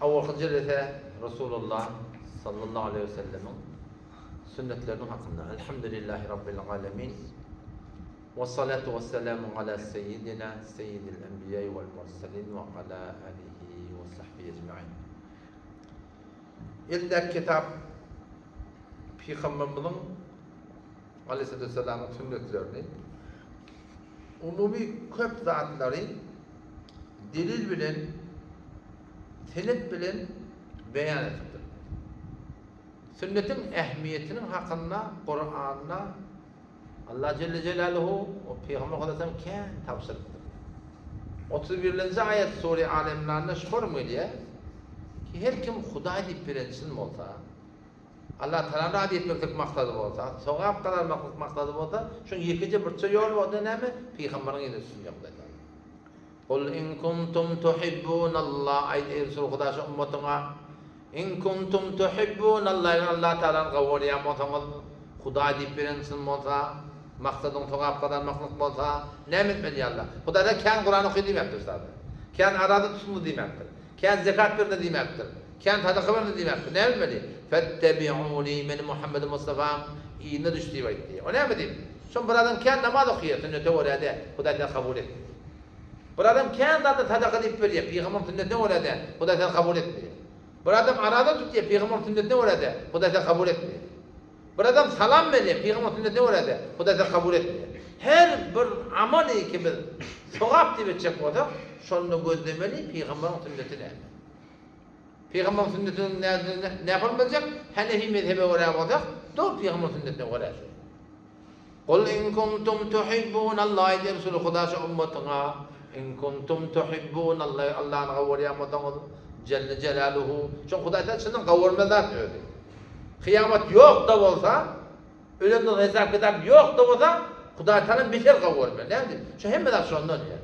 Owalky jelese Resulullah sallallahu aleýhi we sellemiň sünnetleriniň hakynda. Elhamdülillahi Rabbil alemin. We salatu we selamu ala seyyidina seyyidil enbiýai wal murselin we ala alihi we sahbihi ecmaîn. Eldäki kitap Pygamberimiziň Aleyhissalatu vesselamyň sünnetlerini umumy köp zatlary delil bilen senet bilen beýan edipdir. Sünnetiň ähmiýetiniň hakynda Kuranda Allah Celle Celaluhu we Pygamber sallallahu kän tabşyrypdyr. 31-nji aýat sure Al Imranda şu form gelýär ki her kim Hudaý diýip bilen çyn bolsa, Allah Tagala razy etmeklik maksady bolsa, sogap gazanmaklyk maksady bolsa, şoň ýekeje birçe ýoly bar, o-da näme? Pygamberiň yzyna düşsün diýýär Hudaý Tagala. Kul in kuntum tuhibbunallah, aýt eý Resul Huda şu ummatyňa, in kuntum tuhibbunallah, eger Allah Tagalany gowy görýän bolsaňyz, Hudaý diýip beren çyn bolsa, maksadyň sogap gazanmaklyk bolsa, näme etmeli ýa Allah? Hudaý Tagala kän Kuran oky diýmäpdir üstad. Kän araza tutmaly diýmäpdir. Kän zekat bermeli diýmäpdir. Kän sadaka bermeli diýmäpdir. Näme etmeli? Fettebi'uni, meni Muhammedi Mustafaň yzyna düş diýip aýtdy. O näme diýip? Şol bir adam kän namaz okaýar, sünnete görä däl, Hudaý seni kabul etmeýär. Bir adam kän zady sadaka diýip berýär, pygamberiň sünnetine görä däl, Hudaý seni kabul etmeýär. Bir adam araza tutýar, pygamberiň sünnetine görä däl, Hudaý seni kabul etmeýär. Bir adam salam berýär, pygamberiň sünnetine görä däl, Hudaý seni kabul etmeýär. Her bir amaly ki biz sogap diýip etjek bolsak, şonda gözlemeli pygamberiň sünneti näme? Pygamberiň sünnetiniň nähili biljek? Hanefi mezhebe görä bolsak, dogry pygamberiň sünnetine görä şu. Kul in kuntum tuhibbunallah aýt eý Resuly Huda şu ummatyňa in kuntum tuhibbunallah Allany gowy görýän bolsaňyz jelle jelaluhu şoň Hudaý taala çyndan gowy görmeli zat özi. Kyýamat ýok-da bolsa, ölenden soň hesap kitap ýok-da bolsa, Hudaý taala beter gowy görmeli. Näme üçin? Şu hemme zat şondan ýa.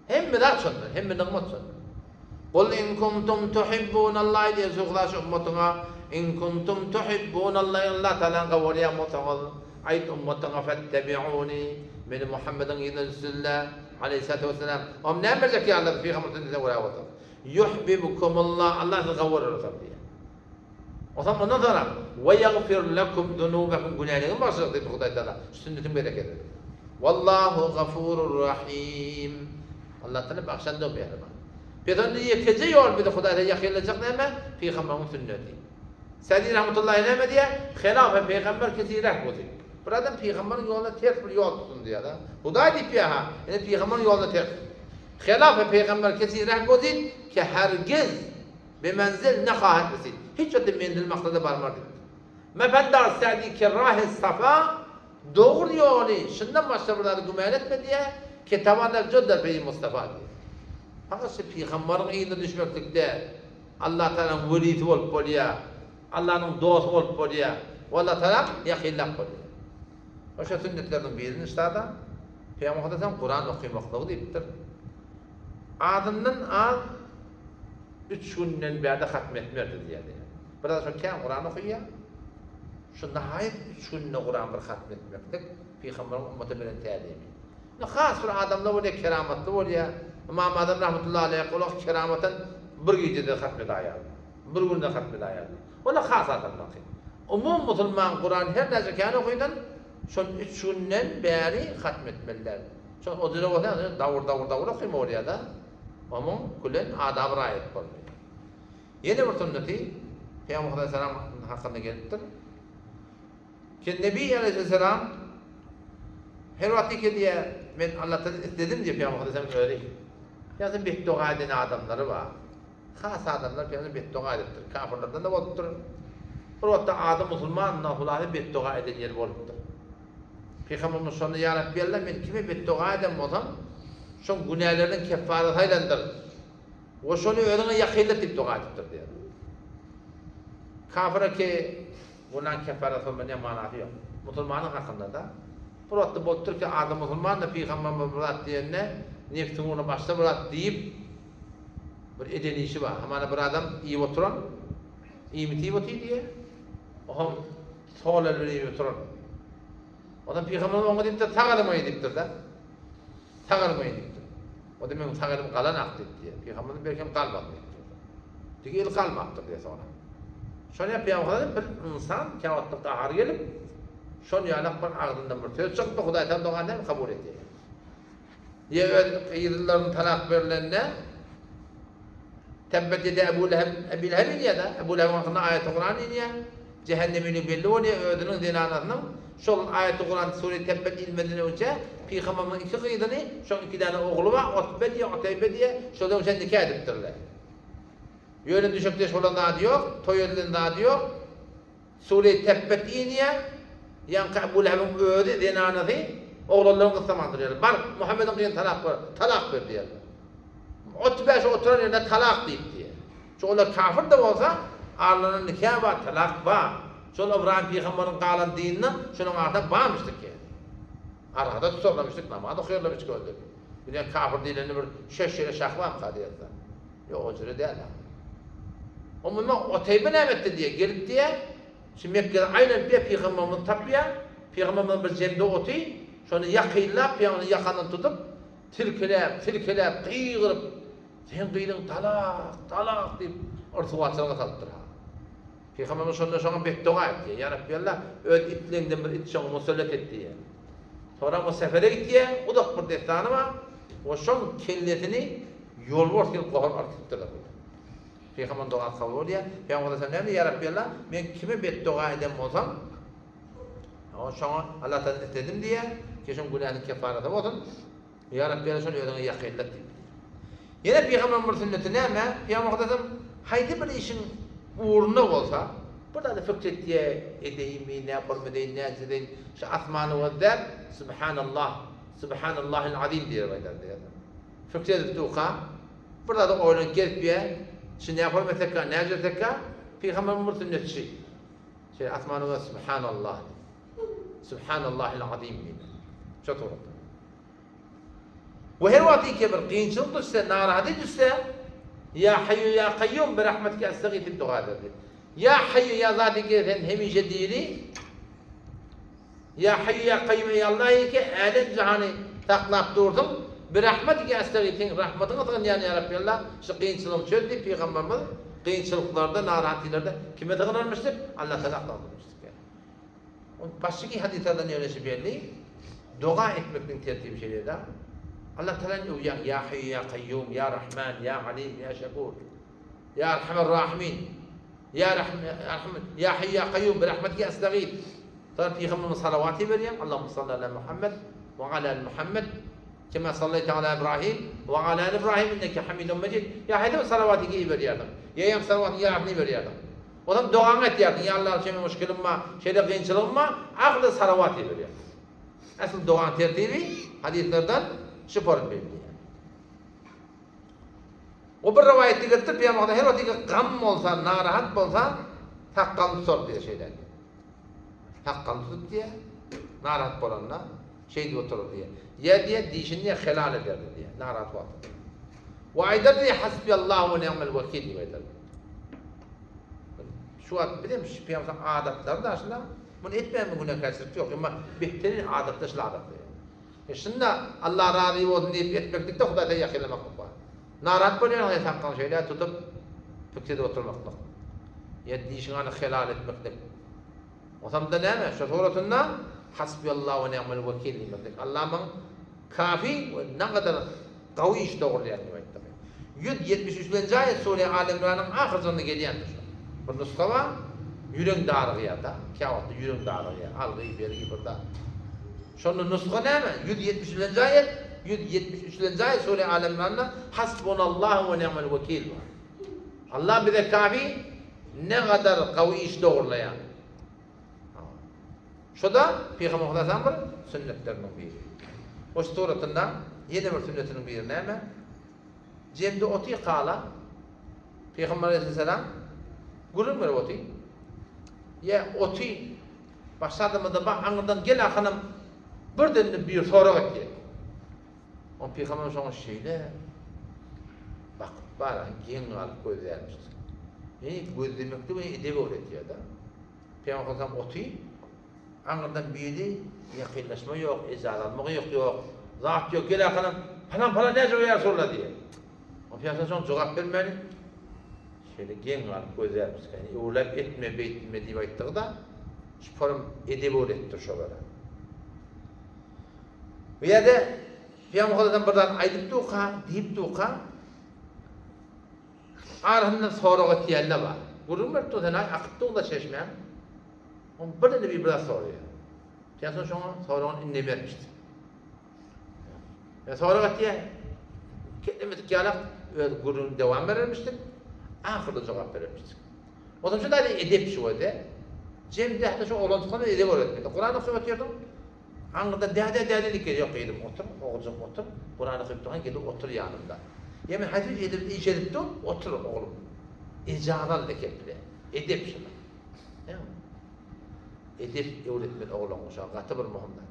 Hemme zat şondan, hemme nygmat şondan. Kul in kuntum tuhibbunallah aýt eý Resuly Huda şu ummatyňa in kuntum tuhibbunallah Allah Taalany gowy görýän bolsaňyz aýt ummatyňa fettebi'uni meni Muhammediň yzyna düşsünle aleýhissalatu wessalam. Oňa näme berjek ýa Allah pygamber sünnetine görä bolsa. Yuhbibukumullah Allah sizi gowy görer bolsa diýýär. Onsoň mundan soňra, Ve ýagfir lekum zunubekum günäliňizi bagyşlajak diýipdir Hudaý Tagala şu sünnetiň berekedi. Wallahu gafurur rahim. Allah Tagala bagşandyr mähriban. Pes onda ýekeje ýol bizi Hudaý Tagala ýakynlajak näme? Pygamberyň sünneti. Sadi rahmetullahi näme diýýär? Hilafe pygamber kesi reh boldy. Bir adam pygamberyň ýoluna ters bir ýol tutsun diýýär-de. Hudaý diýip ýa-ha, ine pygamberyň ýoluna ters. Hilafe pygamber kesi reh boldy ki hergiz Be menzil ne hahet resid. Hiç wagtda menzil maksada barmar diýipdir. Mependar Sa'di ki rahy safa, dogry ýoly, şundan başga bir zady güman etme diýýär, ki tawanar juz der peýi Mustafa diýýär. Fakat şu pygambaryň yzyna düşmeklikde Allah Tagalaň welisi bolup bolýar, Allanyň dosty bolup bolýar we Allah Tagala ýakynlap bolýar. Oşa sünnetleriniň birini ştada Pygamber Muhammed Kuran okymaklygy diýipdir. Azyndan az üç günden bärde hatm etmerdi diýýärdi. Bir adam şo kän Kuran okaýar. Şu nahaýat üç günde Kuran bir hatm etmeklik pygamberiň ummata beren tälimi. Indi has bir adamlar bolýar keramatly bolýar. Ymam Azam rahmetullahi aleýh olar keramatan bir gijede hatm edaýardy. Bir günde hatm edaýardy. Olar has adamlarky. Umum musulman Kuran her näçe kän okaýdan şol üç günden bäri hatm etmeli däl. Şol o dile bolsa dawur dawur dawur okyma bolýar-da. Omuň gülen adaby raýat boldy. Ýene bir sünneti Pygamber aleyhisselam hakynda gelipdir. Ki Nebi aleyhisselam her wagt ki diýe men Allahdan isledim diýe Pygamber aleyhisselam özi. Ýa-da betdoga eden adamlary bar. Has adamlar Pygamber betdoga edipdir. Kafirlerden de bolupdyr. Bir wagtda ady musulman hulasy betdoga eden ýeri bolupdyr. Pygamberimiz şonda Ýa Rabbi Allah men kime betdoga eden bolsam, şoň günäleriniň keffarasy aýlandyr we şony özüňe ýakynlat diýip doga edipdir diýýär. Kafyra ki günäň keffarasy bolman diýen manasy ýok. Musulmanyň hakynda-da bir wagtda bolupdyr ki adam musulman-da pygamberimiz bir zat diýende nebsiň ugruna başda bir zat diýip bir eden işi bar. Hamana bir adam iýip oturan iýmit iýip otyr diýýär. Oňam sol eli bilen iýip oturan. Ondan pygamberimiz oňa diýipdir, sag elim goý diýipdir-de. Sag elim goý diýipdir. O-da meniň sag elim galan ak diýipdir. Pygamberimiz belkem galmaz diýipdir. Digi el galmapdyr diýe soňra. Şony ýapýan bir ynsan käwagtda gahary gelip, şon ýalak bir agzyndan bir söz çykypdyr, Hudaý taala dogany näme kabul edýär. Ýa öz gyzlaryny talak berlende Tebbet ýede Ebu Leheb, Ebi Leheb inýär-de, Ebu Lehebiň hakynda aýaty Kuran inýär. Jähennemini belli bolýar özüniň zenanasynyň şol aýaty Kuran sure Tebbet inmezden öňçä pygamberimiziň iki gyzyny, şoň iki däne ogly bar, Otbe diýe, Oteýbe diýe, şodan öňçä nika edipdirler. Ýöne düşekdeş bolan zady ýok, toý edilen zady ýok. Sure Tebbet inýär. Ýaňky Ebu Lehebiň özi, zenanasy oglanlaryny gyssaman durýarlar. Bar, Muhammediň gyzyny talak ber, talak ber diýýärler. Otbe şu oturan ýerinde talak diýip diýýär. Şu olar kafir-de bolsa, aralarynda nika bar, talak bar. Şol Ybraýym pygamberiň galan dininde şonuň arasynda barmyşdyk ýa. Arada tutarlamyşdyk, namaz okaýarlarmyş gözleri. Bilen kafir diýlende bir şeş ýere şah barmyka diýerler. Ýok, o jüre däl. O munda Oteýbe näme etdi diýýär, gelip diýýär, şu Mekgede aýlanyp diýýär, pygamberimizi tapýar, pygamberimiz bir jemde oty, şony ýakynlap, pygamberimizi ýakandan tutup, silkeläp, silkeläp, gygyryp, Seň gyzyň talak, talak diýip, yrsuwaçylyga salypdyr. Pygamberimiz şonda şoňa betdoga etdi. Ýa Rabbi Allah, öz itleňden bir it şoňa musallat et diýýär. Soňra o sefere gitýär, uzak bir dessany bar. We şoň kellesini ýolbars gelip gohar artypdyrlar. Pygamber dogasy kabul bolýar. Pygamber sallallahu näme diýýär? Ýa Rabbi Allah, men kime betdoga eden bolsam, o şoňa Allah taala isledim diýýär, ki şoň günäsiniň kefaraty bolsun. Ýa Rabbi Allah, şony özüňe ýakynlat diýip. Ýene pygamberiň bir sünneti näme? Pygamber sallallahu haýsy bir işiň ugrunda bolsa, bir zady pikir etýär, edeýinmi, näpormy edeýin, näçe edeýin, şu asmany gözläp, Subhanallah, Subhanallahil azim diýerip aýdar diýýär. Pikir edip durka, bir zady oýlanyp gezip ýör, şu näpormy etsekkä, näce etsekkä, pygamberiň bir sünneti şu. Şeýle asmany gözläp Subhanallah diýip. Subhanallahil azim diýip. Şo suratda. We her wagt iki bir kynçylyk düşse, narahaty düşse, Ýa Haýýu ýa Kaýýum bi rahmetike estagif diýip doga ederdi. Ýa Haýýu ýa Zat eke sen hemişe diri, Ýa Haýýu ýa Kaýýum eý Allah eke älem jahany saklap dursuň, bi rahmetike estagif seň rahmatyňa sygynýan ýa Rabbi Allah şu kynçylygymy çöz diýip pygamberimiz kynçylyklarda, narahatylerde kime sygynarmyşdyk? Allah Tagala sygynarmyşdyk. Başky hadyslardan ýöne şu belli, doga etmekligiň tertibi şeýle-de, Allah Tagalany öwýäň, Ýa Haýýu Ýa Kaýýum, Ýa Rahman, Ýa Alim, Ýa Şekur, Ýa Erhamer Rahimin, Ýa Ýa Haýýu Ýa Kaýýum, bi rahmetike estagif. Soňra Pygamberimize salawat iberýäň, Allahumma salli ala Muhammed we ala ali Muhammed, kema sallaýte ala Ibrahim we ala ali Ibrahim inneke Hamidun Mejid. Ýa haýsy bir salawaty iberýärsiň, ýa ýa salawatyň ýarysyny iberýärsiň. Onam dogaňy etýärsiň, Ýa Allah, şeýle muşkilym bar, şeýle kynçylygym bar, ahyrda salawat iberýärsiň. Asl dogaň tertibi hadyslardan şu form belli. O bir rowaýatda gelipdir, Pygamberimiz her wagt gam bolsa, narahat bolsa, sakgalyny tutar diýýär şeýle. Sakgalyny tutup diýýär, narahat bolanda şeýdip oturar diýýär. Ýa diýýär, dişini diýýär, helal ederdi diýýär, narahat wagtynda. We aýdar diýýär, Hasbiyallahu we ni'mel wekil diýip aýdar. Şu wagt bizem şu pygamberimiziň adatlary daşynda muny etmän günäkärçilik ýok. Emma behterin adatlar şul adatlar. E şunda Allah razy bolsun diýip etmeklikde Hudaýdan ýakynlamaklyk bar. Narahat bolýan hesapdan şeýle tutup pikir edip oturmaklyk. Ýa dişiňi anyk helal etmeklik. Osamda näme? Şu suratynda Hasbiyallahu we ni'mel wekil diýmeklik. Allah maň kafi we nägadar Gawy iş dogurlaýar diýip aýtdyk. 173-nji aýat Sure Al Imranyň ahyrjygynda gelýändir şol. Bir nusga bar, ýüregiň darygýar-da, käwagtda ýüregiň darygýar, algy, bergi bir zat. Şonda nusga näme? 173-nji aýat, 173-nji aýat Sure Al Imranda Hasbunallahu we ni'mel wekil bar. Allah bize kafi, ne gadar gawy iş dogurlaýar. Şu-da Pygamber Hudaýyň bir sünnetleriniň biri. O suratynda ýene bir sünnetiniň biri näme? Jemde oty kala Pygamber aleyhisselam gürrüň berip oty. Ýa oty başga adamda bar, aňyrdan gel ahanam birden bir sorag etdi. O pygamber şoňa şeýle bakyp bara geň galyp gözlärmiş. Ýa gözlemekde we edep öwretýär-de. Pygamber sallam oty aňyrdan biri ýakynlaşma ýok, ejaz almak ýok, ýok. Zat ýok, gel arkadan palan palan näce ýa Resulallah diýýär. O pygamber soň jogap bermäni. Şeýle geň galyp gözläpdik. Ýani öwläp etme, beýtme diýip aýtdygy-da, şuparam edep öwretdir şolara. Bu ýerde Pygamber Hudaýdan bir zat aýdyp durka, diýip durka, arasyndan sorag etýänler bar. Gürrüň berip dur, sen aý akyp dur-da çeşmäň. Oň birden bir bir zat soraýar. Sen şoňa soragyny indi bermişdi. Ýa sorag etýär. Ketlemedik ýalak öz gürrüňini dowam berermişdik. Ahyrda jogap berermişdik. Onsoň şu däli edep şu wede. Jem dähde şu oglan tutan edep öwretmedi. Kuran okap otyrdyň. Aňyrdan däde däde diýip gelýär. Ýok gyzym otur, oguljyk otur. Kuran okap durgan gelip otur ýanymda. Ýa men haýsy bir edep iş edip dur, otur oglum. Ejaza al kepile. Edep şular. Edep öwretmeli oglan şa gaty bir möhüm zat.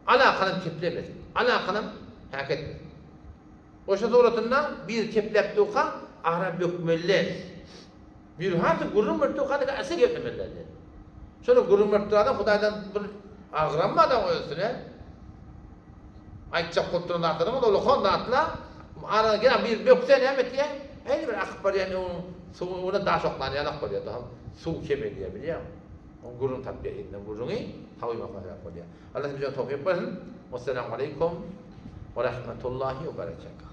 Alakanam keplemesin. Alakanam häk etmesin. Goşa suratynda biri kepläp durka ara bökmeli däl. Biri hasy gürrüň berip durka da asyl geplemeli däl. Şony gürrüň berip duran adam Hudaýdan bir agram bar da üstüne. Aýtjak bolup duran zatlaryň ol ullakan zatlar. Ara gelen biri bökse näme etýär? Heý bir akyp barýan öň suwuna daş oklan ýalak bolýar. Daha suw kemelýär bilýäňmi? Oň gürrüň tapýar elinden gürrüňi tabymaklyga sebäp bolýar. Allah hemmämize towfyk bersin. Wessalamu aleýkum we rahmetullahi we berekatuh.